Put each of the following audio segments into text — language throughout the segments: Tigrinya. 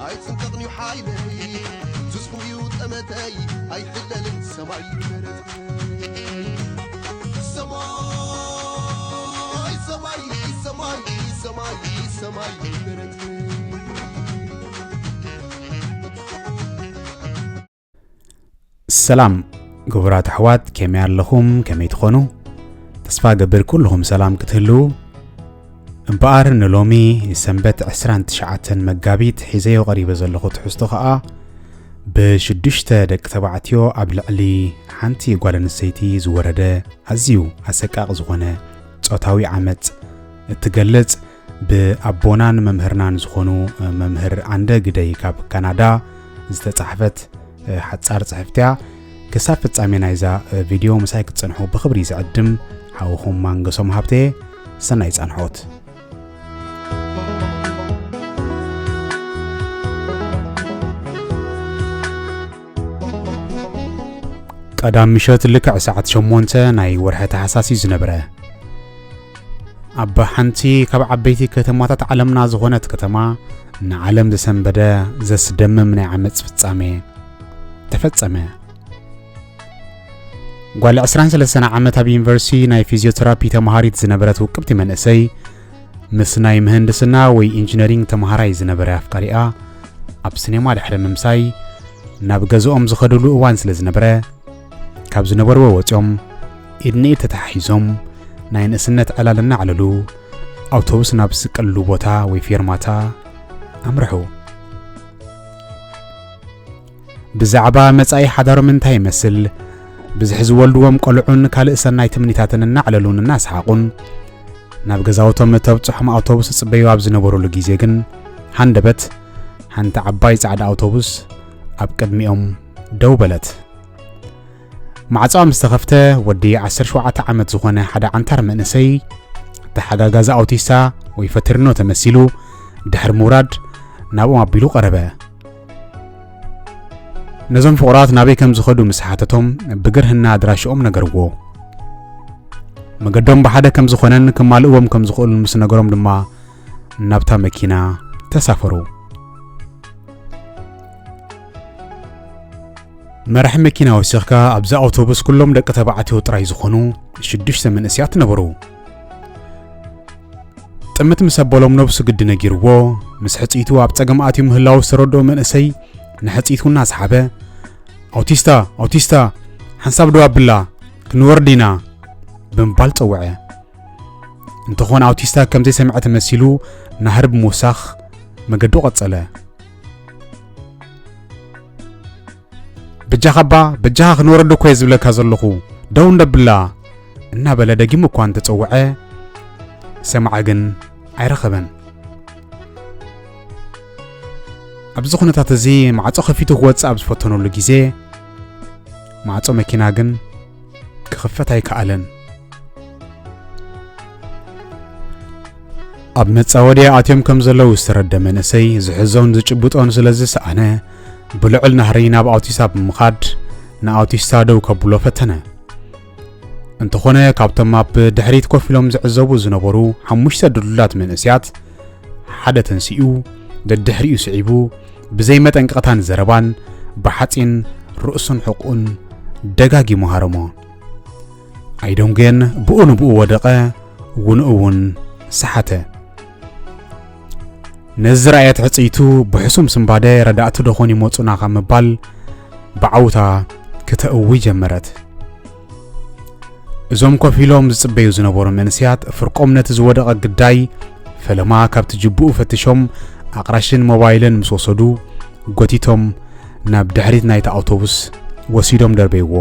ኣይጽንቀቕንዩ ሓይለይ፣ ዝስኩም እዩ ጠመተይ፣ ኣይሕለልን ሰማይ መረትከይ። ሰማይ፣ ሰማይ፣ ሰማይ፣ ሰማይ፣ ሰማይ መረትከይ። ሰላም ክቡራት ኣሕዋት፣ ከመይ ኣለኹም? ከመይ ትኾኑ? ተስፋ ገብር ኩልኹም ሰላም ክትህልዉ። እምበኣር ንሎሚ ሰንበት ዕስራን ትሽዓተን መጋቢት ሒዘዮ ቀሪበ ዘለኹ ትሕዝቶ ኸኣ ብሽዱሽተ ደቂ ተባዕትዮ ኣብ ልዕሊ ሓንቲ ጓል ኣንስተይቲ ዝወረደ ኣዝዩ ኣሰቃቒ ዝኾነ ጾታዊ ዓመጽ እትገልጽ ብኣቦናን መምህርናን ዝኾኑ መምህር ኣንደ ግደይ ካብ ካናዳ ዝተጻሕፈት ሓጻር ጽሕፍቲ እያ። ክሳብ ፍጻሜ ናይዛ ቪድዮ ምሳይ ክትጸንሑ ብኽብሪ ዝዕድም ሓውኹም ማንገሶም ሃብተ። ሰናይ ጻንሖት። ቀዳም ምሸት ልክዕ ሰዓት ሸሞንተ ናይ ወርሒ ታሕሳስ እዩ ዝነበረ። ኣብ ሓንቲ ካብ ዓበይቲ ከተማታት ዓለምና ዝኾነት ከተማ ንዓለም ዘሰንበደ ዘስደምም ናይ ዓመጽ ፍጻሜ ተፈጸመ። ጓል ዕስራን ሰለስተን ዓመት ኣብ ዩኒቨርሲቲ ናይ ፊዚዮቴራፒ ተማሃሪት ዝነበረት ውቅብቲ መንእሰይ ምስ ናይ ምህንድስና ወይ ኢንጂነሪንግ ተማሃራይ ዝነበረ ኣፍቃሪኣ ኣብ ሲኔማ ድሕሪ ምምሳይ ናብ ገዝኦም ዝኸድሉ እዋን ስለ ዝነበረ ካብ ዝነበርዎ ወፂኦም ኢድ ንኢድ ተተሓሒዞም ናይ ንእስነት ዕላል እናዕለሉ ኣውቶቡስ ናብ ዝስቀልሉ ቦታ ወይ ፌርማታ ኣምርሑ። ብዛዕባ መጻኢ ሓዳሮም እንታይ ይመስል፣ ብዝሒ ዝወልድዎም ቆልዑን ካልእ ሰናይ ትምኒታትን እናዕለሉን እናሰሓቑን ናብ ገዛውቶም እተብጽሖም ኣውቶቡስ ይጽበዩ ኣብ ዝነበሩሉ ግዜ ግን ሃንደበት ሓንቲ ዓባይ ጻዕዳ ኣውቶቡስ ኣብ ቅድሚኦም ደው በለት። ማዕጾኣ ምስ ተኸፍተ ወዲ ዓሰርተ ሸውዓተ ዓመት ዝኾነ ሓደ ዓንታር መንእሰይ ተሓጋጋዚ ኣውቲስታ ወይ ፈተሪኖ ተመሲሉ ድሕሪ ምውራድ ናብኦም ኣቢሉ ቀረበ። ነዞም ፍቑራት ናበይ ከም ዝኸዱ ምስ ሓተቶም ብግርህና ኣድራሽኦም ነገርዎ። መገዶም ብሓደ ከም ዝኾነን ክማልእዎም ከም ዝኽእሉን ምስ ነገሮም ድማ ናብታ መኪና ተሳፈሩ። መራሒ መኪና ወሲኽካ ኣብዛ ኣውቶቡስ ኩሎም ደቂ ተባዕትዮ ጥራይ ዝኾኑ ሽዱሽተ መንእስያት ነበሩ። ጥምት ምስ ኣበሎም ነብሱ ግዲ ነጊርዎ ምስ ሕጽይቱ ኣብ ጸገም ኣትዩ ምህላው ዝተረድኦ መንእሰይ ንሕጽይቱ እናሰሓበ ኣውቲስታ ኣውቲስታ ሓንሳብ ደው ኣብላ ክንወርድ ኢና ብምባል ጸውዐ። እንተኾነ ኣውቲስታ ከም ዘይሰምዐ ተመሲሉ ናህሪ ብምውሳኽ መገዱ ቀጸለ። በጃኻ እባ በጃኻ ክንወረድ እኮ እየ ዝብለካ ዘለኹ ደው እንደብላ እናበለ ደጊሙ እኳ እንተጸውዐ ሰማዒ ግን ኣይረኸበን። ኣብዚ ኩነታት እዚ ማዕጾ ከፊቱ ክወጽእ ኣብ ዝፈተነሉ ግዜ ማዕጾ መኪና ግን ክኽፈት ኣይከኣለን። ኣብ መጻወድያ ኣትዮም ከም ዘለዉ ዝተረደ መንእሰይ ዝሕዞን ዝጭብጦን ስለ ዝሰኣነ ብልዑል ናህሪ ናብ ኣውቲስታ ብምኻድ ንኣውቲስታ ደው ከብሎ ፈተነ። እንተኾነ ካብቶም ኣብ ድሕሪት ኮፍ ኢሎም ዝዕዘቡ ዝነበሩ ሓሙሽተ ድልዱላት መንእስያት ሓደ ተንሲኡ ደድሕሪኡ ስዒቡ ብዘይ መጠንቀቕታን ዘረባን ብሓጺን ርእሱን ሕቑኡን ደጋጊሙ ሃረሞ። ኣይደንጎየን ብኡ ንብኡ ወደቐ፣ ውንኡ እውን ሰሓተ። ነዚ ዝረኣየት ሕጽይቱ ብሕሱም ስንባደ ረዳእቲ ዶ ኾን ይመጹና ካብ ምባል ብዓውታ ክተእዊ ጀመረት። እዞም ኮፍ ኢሎም ዝጽበዩ ዝነበሩ መንእስያት ፍርቆም ነቲ ዝወደቐ ግዳይ ፈለማ ካብቲ ጅብኡ ፈቲሾም ኣቕራሽን ሞባይልን ምስ ወሰዱ ጎቲቶም ናብ ድሕሪት ናይታ ኣውቶቡስ ወሲዶም ደርበይዎ።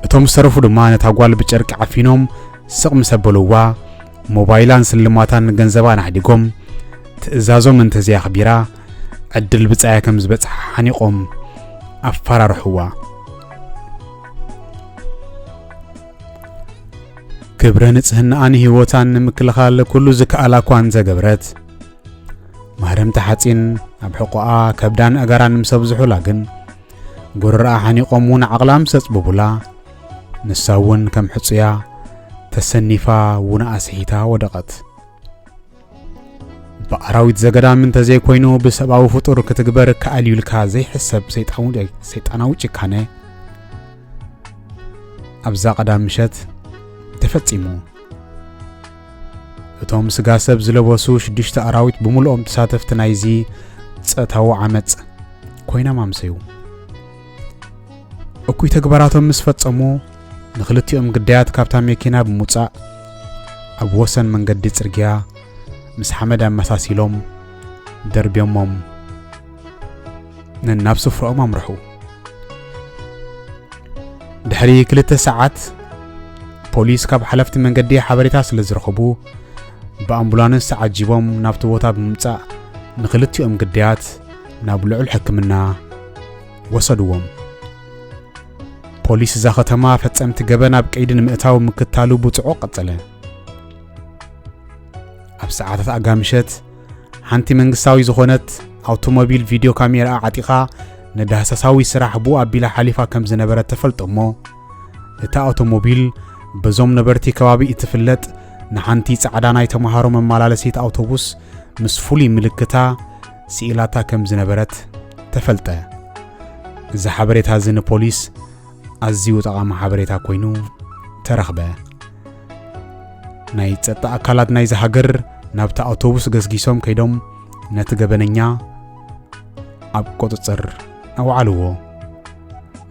እቶም ዝተረፉ ድማ ነታ ጓል ብጨርቂ ዓፊኖም ስቕ ምስ ኣበልዋ ሞባይላን ስልማታን ገንዘባን ኣሕዲጎም ትእዛዞም እንተዘይኣኽቢራ ዕድል ብጻያ ከም ዝበጽሓ ሓኒቖም ኣፈራርሕዋ። ክብረ ንጽህናኣን ህይወታን ንምክልኻል ኩሉ ዝከኣላ እኳ እንተገበረት ማህረምቲ ሓጺን ኣብ ሕቖኣ ከብዳን ኣእጋራን ምስ ኣብዝሑላ ግን ጎረረኣ ሓኒቖም እውን ዓቕላ ምስ ኣጽበቡላ ንሳ እውን ከም ሕጹያ ተሰኒፋ ውንኣ ስሒታ ወደቐት። ብኣራዊት ዘገዳም እንተዘይኮይኑ ብሰብኣዊ ፍጡር ክትግበር ከኣል ኢልካ ዘይሕሰብ ሰይጣዊ-፣ ሰይጣናዊ ጭካነ ኣብዛ ቀዳም ምሸት ተፈጺሙ። እቶም ስጋ ሰብ ዝለበሱ ሽዱሽተ ኣራዊት ብምልኦም ተሳተፍቲ ናይዚ ጸታዊ ዓመጽ ኮይኖም ኣምሰዩ። እኩይ ተግባራቶም ምስ ፈጸሙ፣ ንኽልቲኦም ግዳያት ካብታ መኪና ብምውጻእ፣ ኣብ ወሰን መንገዲ ጽርግያ ምስ ሓመድ ኣመሳሲሎም ደርብዮሞም ነናብ ስፍራኦም ኣምርሑ። ድሕሪ ክልተ ሰዓት፣ ፖሊስ ካብ ሓለፍቲ መንገዲ ሓበሬታ ስለ ዝረኸቡ፣ ብኣምቡላንስ ተዓጂቦም ናብቲ ቦታ ብምምጻእ፣ ንኽልቲኦም ግዳያት ናብ ልዑል ሕክምና ወሰድዎም። ፖሊስ እዛ ከተማ ፈጸምቲ ገበን ኣብ ቀይዲ ንምእታው ምክታሉ ብጽዑቕ ቀጸለ። ኣብ ሰዓታት ኣጋምሸት፣ ሓንቲ መንግስታዊ ዝኾነት ኣውቶሞቢል ቪድዮ ካሜራኣ ዓጢቓ ንዳህሳሳዊ ስራሕ ብኡ ኣቢላ ሓሊፋ ከም ዝነበረት ተፈልጦ እሞ፣ እታ ኣውቶሞቢል በዞም ነበርቲ ከባቢ እትፍለጥ ንሓንቲ ጻዕዳ ናይ ተምሃሮ መመላለሲት ኣውቶቡስ ምስ ፍሉይ ምልክታ ስኢላታ ከም ዝነበረት ተፈልጠ። እዚ ሓበሬታ እዚ ንፖሊስ ኣዝዩ ጠቓሚ ሓበሬታ ኮይኑ ተረኽበ። ናይ ጸጥታ ኣካላት ናይዚ ሃገር ናብታ ኣውቶቡስ ገስጊሶም ከይዶም ነቲ ገበነኛ ኣብ ቁጽጽር ኣውዓልዎ።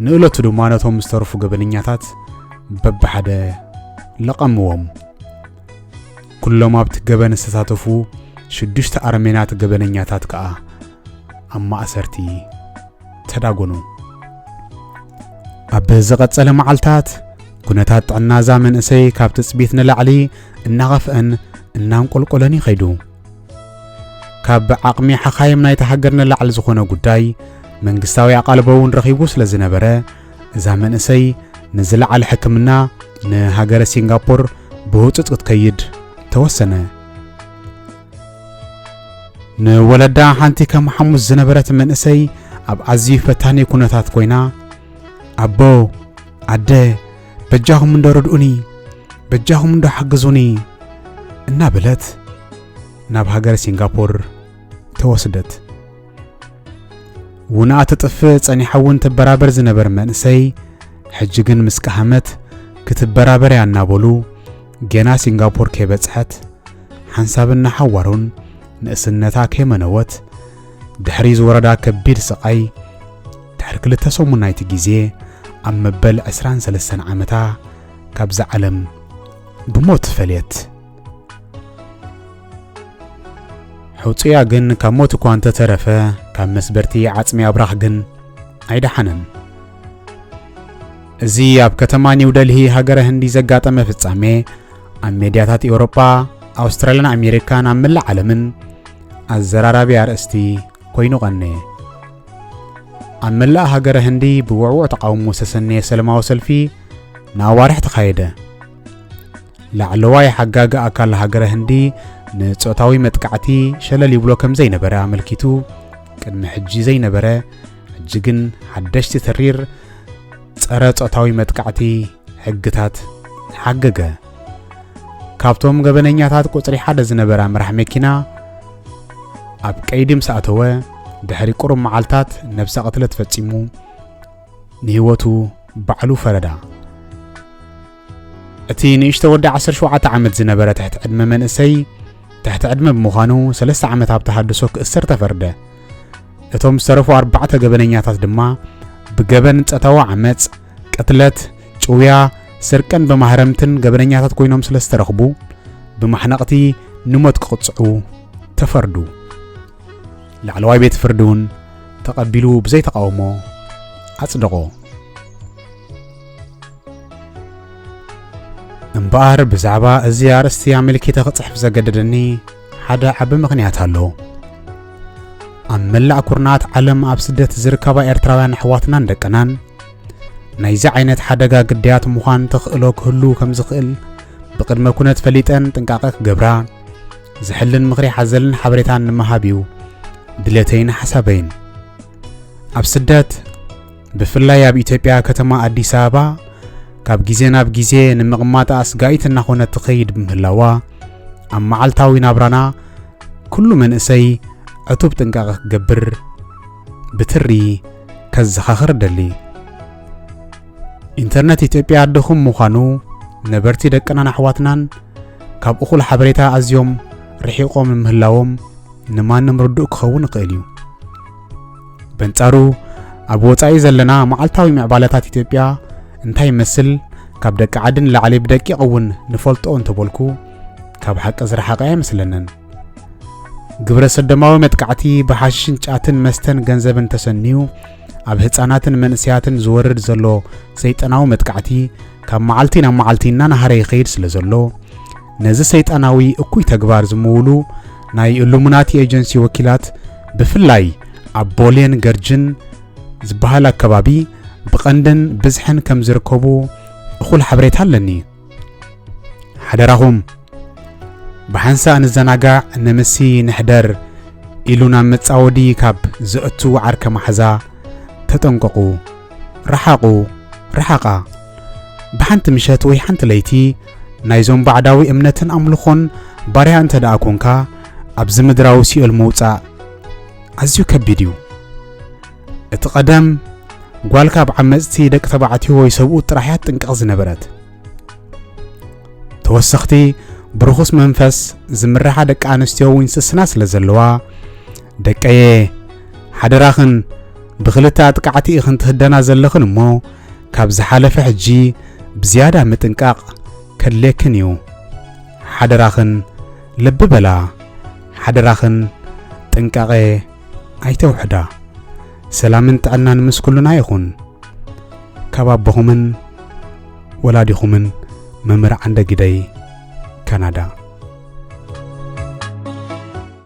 ንእለቱ ድማ ነቶም ዝተረፉ ገበነኛታት በብሓደ ለቐምዎም። ኩሎም ኣብቲ ገበን ዝተሳተፉ ሽዱሽተ ኣረሜናት ገበነኛታት ከኣ ኣብ ማእሰርቲ ተዳጎኑ። ኣብ ዝቐጸለ መዓልታት፣ ኩነታት ጥዕና እዛ መንእሰይ ካብ ትጽቢት ንላዕሊ እናኸፍአን እናንቆልቆለን ይኸይዱ። ካብ ዓቕሚ ሓኻይም ናይታ ሃገር ንላዕሊ ዝኾነ ጉዳይ መንግስታዊ ኣቓልቦ እውን ረኺቡ ስለ ዝነበረ፣ እዛ መንእሰይ ንዝለዓለ ሕክምና ንሃገረ ሲንጋፖር ብህጹጽ ክትከይድ ተወሰነ። ንወለዳ ሓንቲ ከም ሓሙስ ዝነበረት መንእሰይ ኣብ ኣዝዩ ፈታኒ ኩነታት ኮይና፣ "ኣቦ፣ ኣደ፣ በጃኹም እንዶ ርድኡኒ፣ በጃኹም እንዶ ሓግዙኒ" እናበለት ናብ ሃገረ ሲንጋፖር ተወስደት። ውንኣ ትጥፍእ ጸኒሓ እውን ትበራበር ዝነበር መንእሰይ፣ ሕጂ ግን ምስ ቀሃመት ክትበራበር እያ እናበሉ፣ ገና ሲንጋፖር ከይበጽሐት፣ ሓንሳብን ንሓዋሩን ንእስነታ ከይመነወት፣ ድሕሪ ዝወረዳ ከቢድ ስቓይ፣ ድሕሪ ክልተ ሰሙን ናይቲ ግዜ፣ ኣብ መበል ዕስራን ሰለስተን ዓመታ ካብዛ ዓለም ብሞት ፈለየት። ሕጹያ ግን ካብ ሞት እኳ እንተተረፈ፣ ካብ መስበርቲ ዓጽሚ ኣብራኽ ግን ኣይደሓነን። እዚ ኣብ ከተማ ኒው ደልሂ ሃገረ ህንዲ ዘጋጠመ ፍጻሜ፣ ኣብ ሜድያታት ኤውሮጳ፣ ኣውስትራልያን ኣሜሪካን ኣብ መላእ ዓለምን ኣዘራራቢ ኣርእስቲ ኮይኑ ቀነየ። ኣብ መላእ ሃገረ ህንዲ ብውዕዉዕ ተቓውሞ ዝተሰነየ ሰለማዊ ሰልፊ ንኣዋርሕ ተኻየደ። ላዕለዋይ ሓጋጊ ኣካል ሃገረ ህንዲ ንጾታዊ መጥቃዕቲ ሸለል ይብሎ ከም ዘይነበረ ኣመልኪቱ፣ ቅድሚ ሕጂ ዘይነበረ፣ ሕጂ ግን ሓደሽቲ ተሪር ጸረ ጾታዊ መጥቃዕቲ ሕግታት ሓገገ። ካብቶም ገበነኛታት ቁጽሪ ሓደ ዝነበረ መራሕ መኪና ኣብ ቀይዲ ምስ ኣተወ፣ ድሕሪ ቁሩብ መዓልታት ነብሰ ቅትለት ፈጺሙ ንህይወቱ ባዕሉ ፈረዳ። እቲ ንእሽቶ ወዲ ዓሰርተ ሸውዓተ ዓመት ዝነበረ ትሕቲ ዕድመ መንእሰይ፣ ትሕቲ ዕድመ ብምዃኑ ሰለስተ ዓመት ኣብ ተሃድሶ ክእሰር ተፈርደ። እቶም ዝተረፉ ኣርባዕተ ገበነኛታት ድማ ብገበን ጾታዊ ዓመጽ፣ ቅትለት፣ ጭውያ፣ ስርቅን ብማህረምትን ገበነኛታት ኮይኖም ስለ ዝተረኽቡ፣ ብማሕነቕቲ ንሞት ክቕጽዑ ተፈርዱ። ላዕለዋይ ቤት ፍርዲ እውን ተቐቢሉ ብዘይ ተቓውሞ ኣጽደቖ። እምበኣር ብዛዕባ እዚ ኣርእስቲ ኣመልኪተ ክጽሕፍ ዘገደደኒ ሓደ ዓቢ ምኽንያት ኣሎ። ኣብ መላእ ኩርናዓት ዓለም ኣብ ስደት ዝርከባ ኤርትራውያን ኣሕዋትናን ደቅናን ናይዚ ዓይነት ሓደጋ ግዳያት ምዃን ተኽእሎ ክህሉ ከም ዝኽእል ብቅድመ ኩነት ፈሊጠን ጥንቃቐ ክገብራ ዝሕልን ምኽሪ ሓዘልን ሓበሬታን ንምሃብ እዩ ድሌተይን ሓሳበይን። ኣብ ስደት፣ ብፍላይ ኣብ ኢትዮጵያ ከተማ ኣዲስ ኣበባ፣ ካብ ግዜ ናብ ግዜ ንምቕማጥ ኣስጋኢት እናኾነት ትኸይድ ብምህላዋ፣ ኣብ መዓልታዊ ናብራና ኩሉ መንእሰይ ዕቱብ ጥንቃቐ ክገብር ብትሪ ከዘኻኽር እደሊ። ኢንተርነት ኢትዮጵያ ድኹም ምዃኑ ነበርቲ ደቅናን ኣሕዋትናን ካብ እኹል ሓበሬታ ኣዝዮም ርሒቖም ምህላዎም ንማንም ርዱእ ክኸውን ይኽእል እዩ። በንጻሩ፣ ኣብ ወጻኢ ዘለና መዓልታዊ ምዕባለታት ኢትዮጵያ እንታይ ይመስል ካብ ደቂ ዓዲ ንላዕሊ ብደቂቕ እውን ንፈልጦ እንተበልኩ፣ ካብ ሓቂ ዝረሓቐ ኣይመስለንን። ግብረ ሰዶማዊ መጥቃዕቲ ብሓሽሽን ጫትን መስተን ገንዘብን ተሰንዩ ኣብ ህጻናትን መንእሰያትን ዝወርድ ዘሎ ሰይጣናዊ መጥቃዕቲ ካብ መዓልቲ ናብ መዓልቲ እናናሃረ ይኸይድ ስለ ዘሎ፣ ነዚ ሰይጣናዊ እኩይ ተግባር ዝምውሉ ናይ ኢሉሚናቲ ኤጀንሲ ወኪላት ብፍላይ ኣብ ቦሌን ገርጅን ዝበሃል ኣከባቢ ብቐንድን ብዝሕን ከም ዝርከቡ እኹል ሓበሬታ ኣለኒ። ሓደራኹም ብሓንሳእ ንዘናጋዕ ንምሲ ንሕደር ኢሉ ናብ መጻወዲ ካብ ዘእቱ ዓርከ ማሕዛ ተጠንቀቑ። ረሓቑ፣ ረሓቓ። ብሓንቲ ምሸት ወይ ሓንቲ ለይቲ ናይዞም ባዕዳዊ እምነትን ኣምልኾን ባርያ እንተ ደኣ ኮንካ ኣብዚ ምድራዊ ሲኦል ምውጻእ ኣዝዩ ከቢድ እዩ። እቲ ቀደም ጓል ካብ ዓመጽቲ ደቂ ተባዕትዮ ወይ ሰብኡት ጥራሕ እያ ትጥንቀቕ ዝነበረት። ተወሰኽቲ ብርኹስ መንፈስ ዝምርሓ ደቂ ኣንስትዮ እውን ስስና ስለ ዘለዋ፣ ደቀየ ሓደራኽን ብኽልተ ኣጥቃዕቲ ኢኽን ትህደና ዘለኽን እሞ ካብ ዝሓለፈ ሕጂ ብዝያዳ ምጥንቃቕ ከድልየክን እዩ። ሓደራኽን ልቢ በላ፣ ሓደራኽን ጥንቃቐ ኣይተውሕዳ። ሰላምን ጥዕናን ምስ ኩልና ይኹን። ካብ ኣቦኹምን ወላዲኹምን መምህር ዓንደ ግደይ ካናዳ።